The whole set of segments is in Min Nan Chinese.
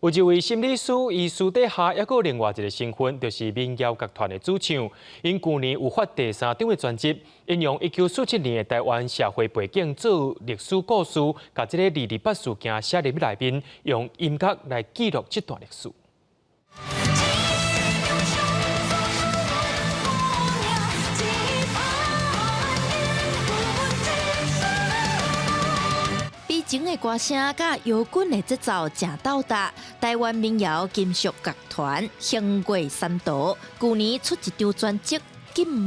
有一位心理師，伊私底下猶閣有另外一个身份，就是民謠樂團的主唱。𪜶舊年有發第三張的專輯，引用1947年的台灣社會背景做歷史故事，共這个二二八事件寫入內面，用音樂來記錄這段歷史。悲情的歌聲佮搖滾的節奏誠鬥搭，台灣民謠金屬樂團興月三途，舊年出一張專輯《禁夢》，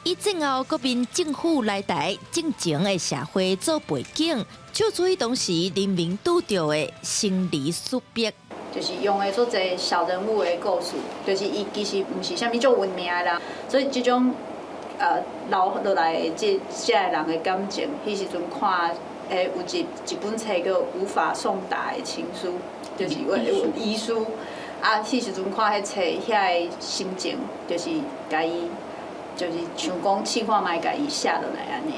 以戰後國民政府來台戰前的社會做背景，唱出當時人民拄著的生離死別。就是用的足濟小人物的故事，就是伊其實毋是啥物足有名的人，所以這種留落來的這個人的感情，彼時陣看。有一本冊叫《無法送達的情書》，就是有遺書。啊，彼時陣看彼冊，遐个心情，就是共伊，就是想講試看覓共伊寫落來按呢。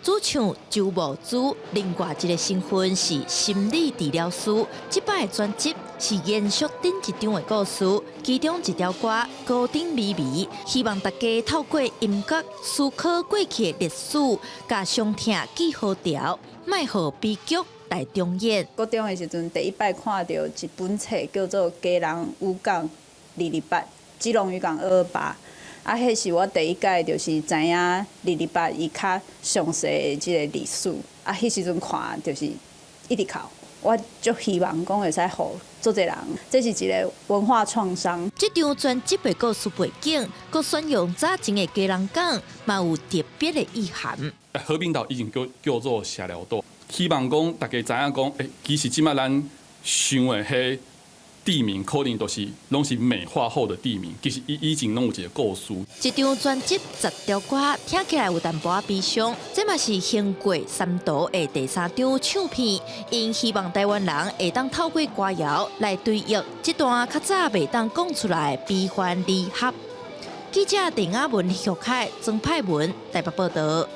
主唱周慕姿，另外一个身份是心理治療師。這擺的專輯是延續頂一張的故事，其中一條歌《高頂微微》，希望大家透過音樂思考過去的歷史，共傷痛記號條，莫予悲劇來重演。國中的時陣，第一擺看著一本冊叫做《基隆漁港二二八》，基隆漁港二二八。啊，彼是我第一擺就是知影二二八伊較詳細的這个歷史。啊，彼時陣看就是一直哭。我足希望講會使予足濟人，這是一个文化創傷。這張專輯的故事背景，閣選用早前的基隆港，嘛有特別的意涵。和平島以前叫做社寮島，希望講大家知影講，其實這擺咱想的彼地名可能都是攏是美化後的地名，其實伊以前攏有一个故事。這張專輯十條歌聽起來有淡薄仔悲傷，這嘛是興月三途的第三張唱片。𪜶希望台灣人會當透過歌謠來追憶這段較早袂當講出來的悲歡離合。記者鄭雅文、許凱、曾派文台北報導。